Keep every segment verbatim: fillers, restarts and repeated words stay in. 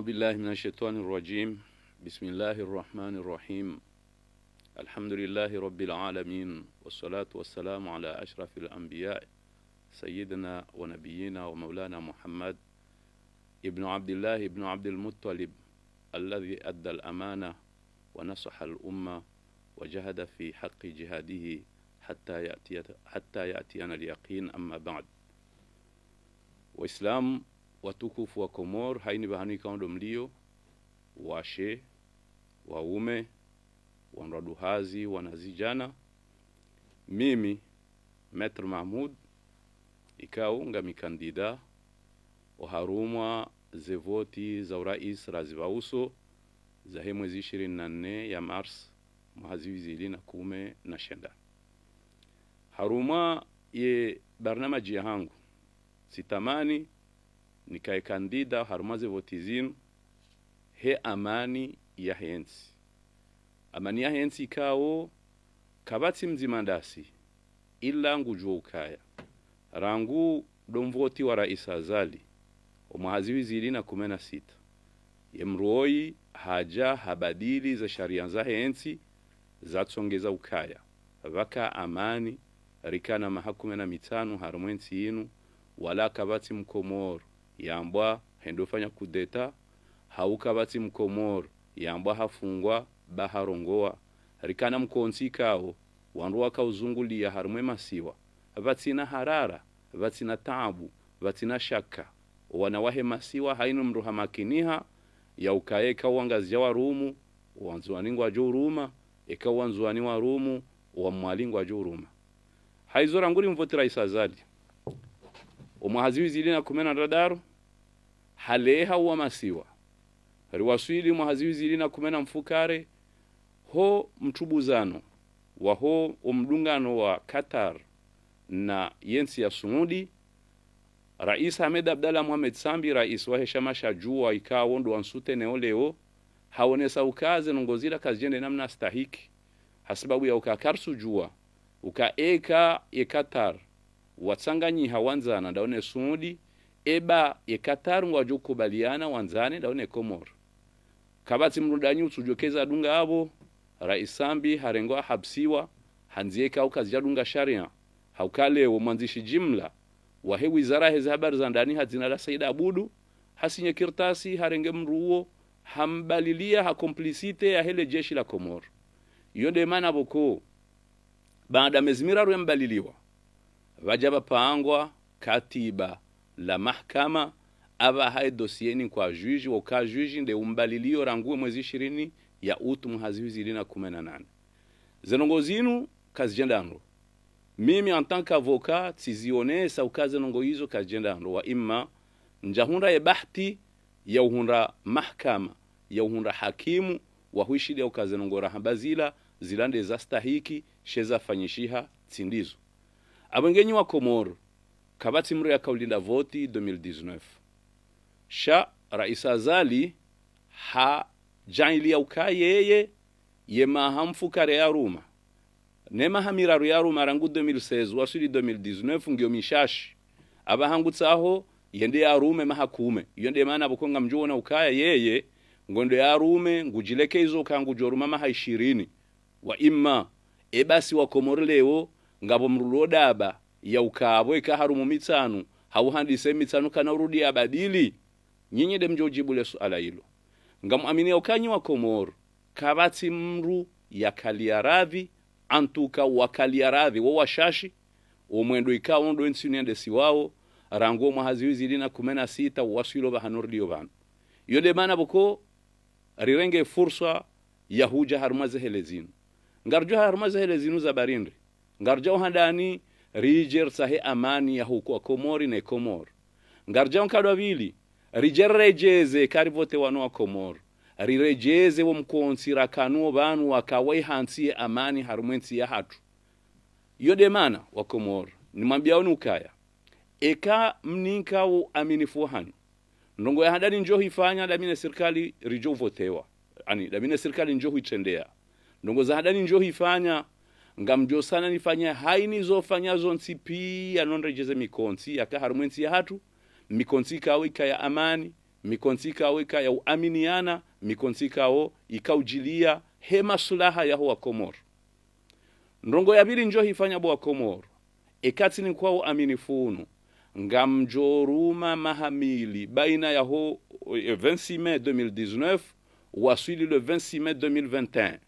بالله من الشيطان الرجيم. بسم الله الرحمن الرحيم. الحمد لله رب العالمين، والصلاة والسلام على أشرف الأنبياء سيدنا ونبينا ومولانا محمد ابن عبد الله ابن عبد المطلب، الذي أدى الأمانة ونصح الأمة وجاهد في حق جهاده حتى يأتي، حتى يأتينا اليقين، أما بعد. Waislamu watukufu wa Komori, hayina pvahanu ikao ndo mlio, washe, waume, wandru waduhazi, wanazidjana, mimi, Maître Mahmoud, ikao ngami candidat oharumwa ze voti za urais razipvauso zahe mwezi ishirini na nne ya mars mwaha zihwi zili na kume na shenda. Harumwa ye barnamaji yahangu, tsitamani nikaye candidat harumwa ze voti zinu he amani yahe ntsi. Amani yahe ntsi ikao kapvatsi mdzima ndasi ila ngudjuo ukaya rangu ndo mvoti wa rais Azali omwaha zihwi zili na kume na sita, ye mdru oyi hadja habadili ze sharia zahe ntsi zatsongeza ukaya pvaka amani, rikana maha kume na mitsanu harumwa entsi inu, wala kapvatsi mkomori yambwa hende ufanya kudeta, hau kapvatsi mkomori yambwa hafungwa ba harongowa. Rikana mkontsi ikao wandru wakauzunguliya harumwa emasiwa pvatsina harara, pvatsina taabu, pvatsina shaka. Owana wahe masiwa hayina mdru hamakiniha ya ukaya eka owangazidja warumu, owandzuwani ngwadjo uruma, eka owandzuwani warumu, owamwali ngwadjo uruma. Hayizo rangu rimvoti rais Azali omwaha zihwi zili na kume na ndraru, haleha owamasiwa, riwaswili mwaha zihwi zili na kume na mfukare, ho mtubuzano waho omdungano wa Qatar na yentsi ya Suudi, rais Ahmed Abdallah Mohamed Sambi, rais wahe shama sha Juwa ikao ndo wansoutenir oleo, haonesa ukaya ze ndrongoo zila kazidjende namna stahiki, hasibabu ya uka karitsu djuwa uka eka ye Qatar watsanganyiha wandzana ndawo ne Suudi, eba ye Qatar ngwadjo kubaliana wandzane ndawo ne Komori. Kapvatsi mdru ndanyi utsudjokeza adunga apvo, rais Sambi harengwa hapvisiwa, handziye ka ukazidja dunga sharia, hauka leo mwandzishi jimla wahe wizara heze habari za ndani ha dzina la Said Abdou, hasinye kartasi harenge mdru uwo, hambaliliya ha complicité yahe le jeshi la Komori. Iyo nde mana pvoko, baada mezi miraru yambaliliwa, pvadja pvapangwa katiba la mahakama, apvaha ye dossier ni kwa juge, woka juge nde umbaliliyo rangu we mwezi ishirini ya août mwaha zihwi zili na kume na nane. Ze ndrongoo zinu kazidjenda ndro. Mimi en tant qu'avocat tsizionesa uka ze ndrongoo izo kazidjenda ndro, wa imma ndjahundra ye bahati ya uhundra mahakama, ya uhundra hakimu wa hwishiliya uka ze ndrongoo rahamba zila, zila nde zastahiki, she zafanyishiha tsi ndizo. Apvo nge nyi wa Komori, kapvatsi mdru yakaulinda voti deux mille dix-neuf. Sha rais Azali hadjaanliya uka yeye ye maha mfukare yaruma, ne maha miraru yaruma rangu deux mille seize waswili deux mille dix-neuf ngiyo mishashi. Apvaha ngutsaho yende yarume maha kume. Iyo nde mana pvoko ngamdjo wona ukaya yeye ngondo yarume, ngudjileke izo uka ngudjo ruma maha ishirini. Wa imma, e basi wa Komori leo, ngapvo mdru lo daba ya uka apvo eka harumu mitsanu, hau handise mitsanu kana urudi yabadili? Nyinyi nde mdjo djibu le suala ilo. Ngamwamini ya uka nyi wa Komori, kapvatsi mdru yakaliya radhi, en tout cas wakaliya radhi wo washashi, wo mwendo ikao ndo entsi inu yendesiwao, rangu wo mwaha zihwi zili na kume na sita waswili pvahanu riliyo pvanu. Iyo nde mana pvoko rirenge furswa ya hudja harumwa ze hele zinu. Ngaridjo harumwa ze hele zinu za barindri. Ngaridjo handani ridje ritsahe amani ya huku wa Komori ne Komori. Ngaridjo nkado wa pvili, ridje riredjeze karivote wanu wa Komori. Riredjeze wo mkontsi rakanuwo pvanu waka wayi hantsi ye amani harumwa entsi yahatru. Iyo nde mana wa Komori, nimwambiyao ni ukaya, eka mninka wo aminifu wahanyu, ndrongoo ya handani ndjo hifanya ndami ne sirikali ridjo votewa, ani ndami ne sirikali ndjo hitrendeya. Ndrongoo za handani ndjo hifanya, ngamdjo sana nifanya hayina zo fanya zontsi piya nonredjeze mikontsi yaka harumwa entsi yahatru, mikontsi ikao ika ya amani, mikontsi ikao ika ya uaminiana, mikontsi ikao ika udjilia he maslaha yaho wa Komoro. Ndrongoo ya pvili ndjo hifanya bo wa Komoro, eka tsi ni kwa uaminifu unu, ngamdjo ruma mahamili baina yaho, eh, vingt-six mai deux mille dix-neuf, waswili le vingt-six mai deux mille vingt et un.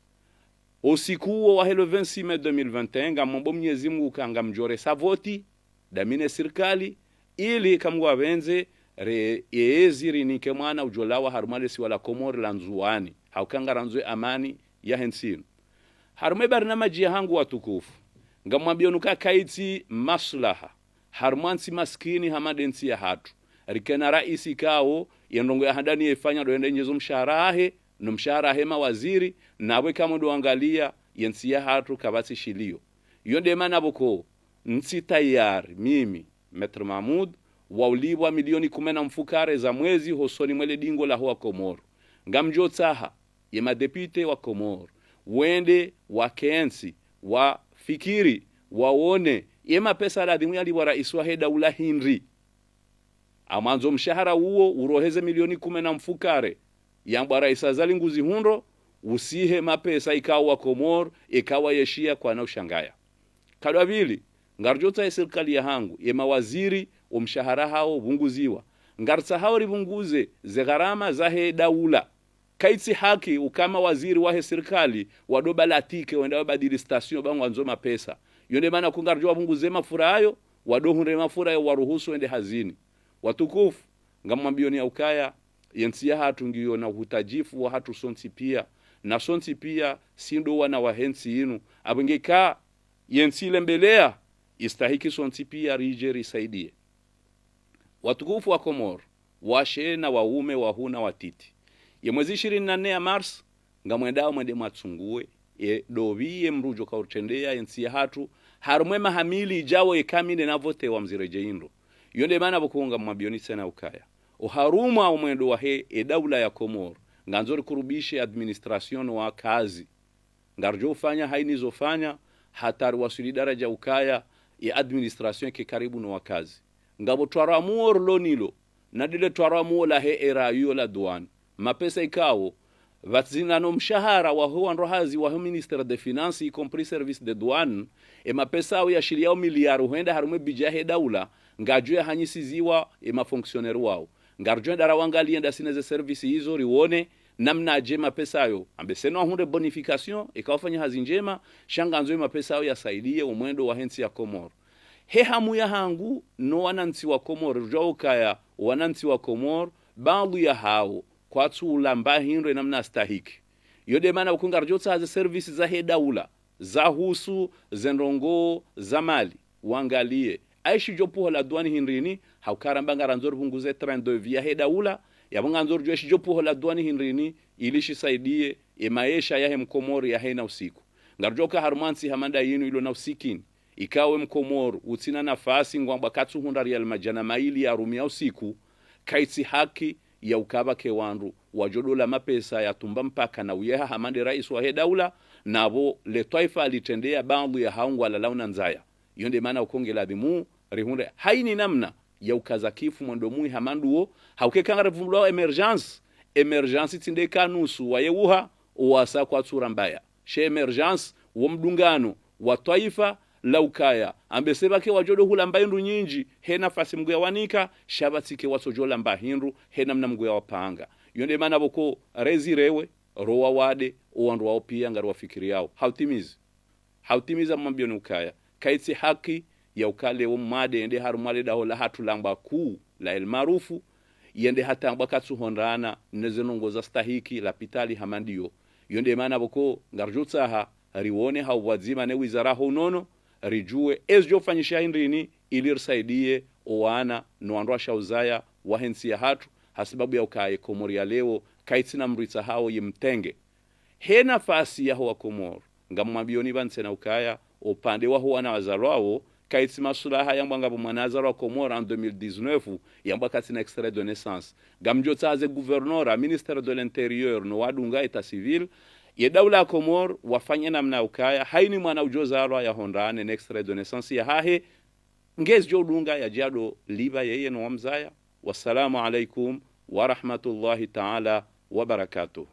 Usiku uwo wahe le vingt-six mai deux mille vingt et un, ngamombo Mnyezi Mungu uka ngamdjo resa voti, dami ne sirikali, ili eka Mngu apvendze, re, yezi rinike mwana udjo lawa harumwa le siwa la Komori la Ndzuwani, hauka ngarandzo ye amani yahe ntsi inu. Harumwa ye barnamaji yahangu watukufu, ngamwambio nuka kaitsi maslaha harumwa ntsi maskini hama nde ntsi yahatru, rikena raisi ikao ye ndrongoo ya handani yefanya ndo yende yenyezo mshahara wahe, no mshahara wahe mawaziri, na pvo eka mwendo angalia, ye ntsi yahatru kapvatsi shilio. Iyo nde mana pvoko ntsi tayari, mimi, Maître Mahmoud, wa ulipvwa milioni kume na mfukare za mwezi hosoni mwa le dingo laho wa Komoro. Ngamdjo tsaha ye madepite wa Komoro wende wakentsi, wafikiri, waone ye mapesa ladhimu yalipvwa raisi wahe daula hindri. Amwandzo mshahara uwo uroheze milioni kume na mfukare, yambwa raisi Azali nguzihundro, usihe mapesa ikao wa Komoro, eka wayeshiya kwana ushangaya. Kadwa pvili, ngaridjo tsaha ye sirikali yahangu, ye mawaziri, wo mshahara hawo pvunguziwa. Ngaritsahao ripvunguze ze gharama zahe daula. Kaitsi haki uka mawaziri wahe sirikali wado balatike wenda wabadili station ba ngwandzo mapesa. Iyo nde mana ko ngaridjo wapvunguze mafura yayo, wado hundre mafura yayo waruhusu wende hazini. Watukufu, ngamwambioni ya ukaya, ye ntsi yahatru ngiyo na uhutajifu wahatru sontsi pia, na sontsi pia si ndo wana wahe ntsi inu. Apvo ngeka ye ntsi ilembelea, istahiki sontsi pia ridje risaidie. Watukufu wa Komoro, washe na waume, wahuu na watiti, ye mwezi ishirini na nne ya mars, ngamwendao mwende mwatsungue ye ndopvi ye mdru udjo kautrendea ye ntsi yahatru, harumwa ye mahamili idjao eka mi nde navotewa mziredjei ndro. Iyo nde mana pvoko ngamwambioni tsena ukaya, oharumwa wo mwendo wahe ye daula ya Komoro, ngandzo rikurubishe administration no wakazi. Ngaridjo ufanya haina izo fanya, hata riwaswili daraja ukaya ye administration ike karibu no wakazi. Ngapvo twaramuo rilo nalo, na ndele twaramuo lahe era iyo la douane. Mapesa ikao, pvatsina no mshahara waho wandru hazi waho ministère des finances, y compris service des douanes, ye mapesa yawo yashiliyao miliari hwenda harumwa ye budget yahe daula, ngadjo yahanyisiziwa ye mafonctionnaire wawo. Ngaridjo enda rawangalie ndasi ne ze service izo rione, namnadje mapesa yayo, ambe seno ahundre bonification, eka wafanya hazi ndjema, sha ngandzo ye mapesa yayo yasaidie wo mwendo wahe ntsi ya Komoro. He hamu yahangu, no wanantsi wa Komoro, ridjuwa ukaya wanantsi wa Komoro, baadhwi yahawo, kwatsu ulamba hindru ye namna yastahiki. Iyo nde mana pvoko ngaridjo tsaha ze service zahe daula, zahusu ze ndrongoo za mali, wangalie, aishidjo pvuho la douane hindrini, hauka ramba ngarandzo ripvunguze train de vie yahe daula, yapvo ngandzo ridjuwe ishidjo pvuho la douane hindrini, ili shisaidie ye maesha yahe mkomori yahe na usiku. Ngaridjo uka harumwa ntsi hama nda yinu ilo na usikini, ikao ye mkomori utsina nafasi ngwambwa katsuhundra riali madjana mayili ya rumia usiku, kaitsi haki ya uka pvwake wandru wadjo dola mapesa ya tumba mpaka na uyeha hama nde raisi wahe daula, na pvo le twaifa litrendea baadhwi yahawo ngwalalao na ndzaya. Iyo nde mana pvoko nge ladhimu rihundre haina namna ya ukaza kifu mwendo mwi hama nduwo, hauka eka ngaripvumulwao émergence, émergence tsi nde eka nusu waye uha, owasa kwatsu rambaya. She émergence, wo mdungano wa twaifa, la ukaya, ambe se pvwake wadjo do hulamba hindru nyindji, he nafasi Mngu yawanika, sha pvatsike watsodjo lamba hindru, he namna Mngu yawapanga. Iyo nde mana pvoko rezi rewe, ro wawade, owandru wawo pia ngariwafikiriyao. Hautimizi. Hautimiza mwambioni ukaya, kaitsi haki ya uka leo mwade yende harumwa le daho lahatru lambwa kuu la El Maarouf, yende hata ambwa katsuhundrana ne ze ndrongoo zastahiki lapitali hama ndiyo. Iyo nde mana pvoko ngaridjo tsaha, rione ha upvwadzima ne wizara ho unono, ridjuwe ezidjo fanyisha hindrini ili risaidie owana no wandru washa uzaya wahe ntsi yahatru, hasibabu ya ukaya ye Komori ya leo, kaitsina mdru itsahao yimtenge. He nafasi yaho wa Komoro, ngamwambioni pvanu tsena ukaya, opvande waho wana wazalwao, kaitsi maslaha yambwa ngapvo mwana azalwa Komoro en deux mille dix-neuf, yambwa katsina extrait de naissance. Ngamdjo tsaha ze gouverneur, ministère de l'intérieur, no wadunga état civil, ye daula ya Komoro, wafanye namna ukaya, haina mwana udjo zalwa yahundrane ne extrait de naissance yahahe, ngezidjo dunga yadjado lipva yeye no wamzaya. Wassalamu alaikum ورحمة الله تعالى وبركاته.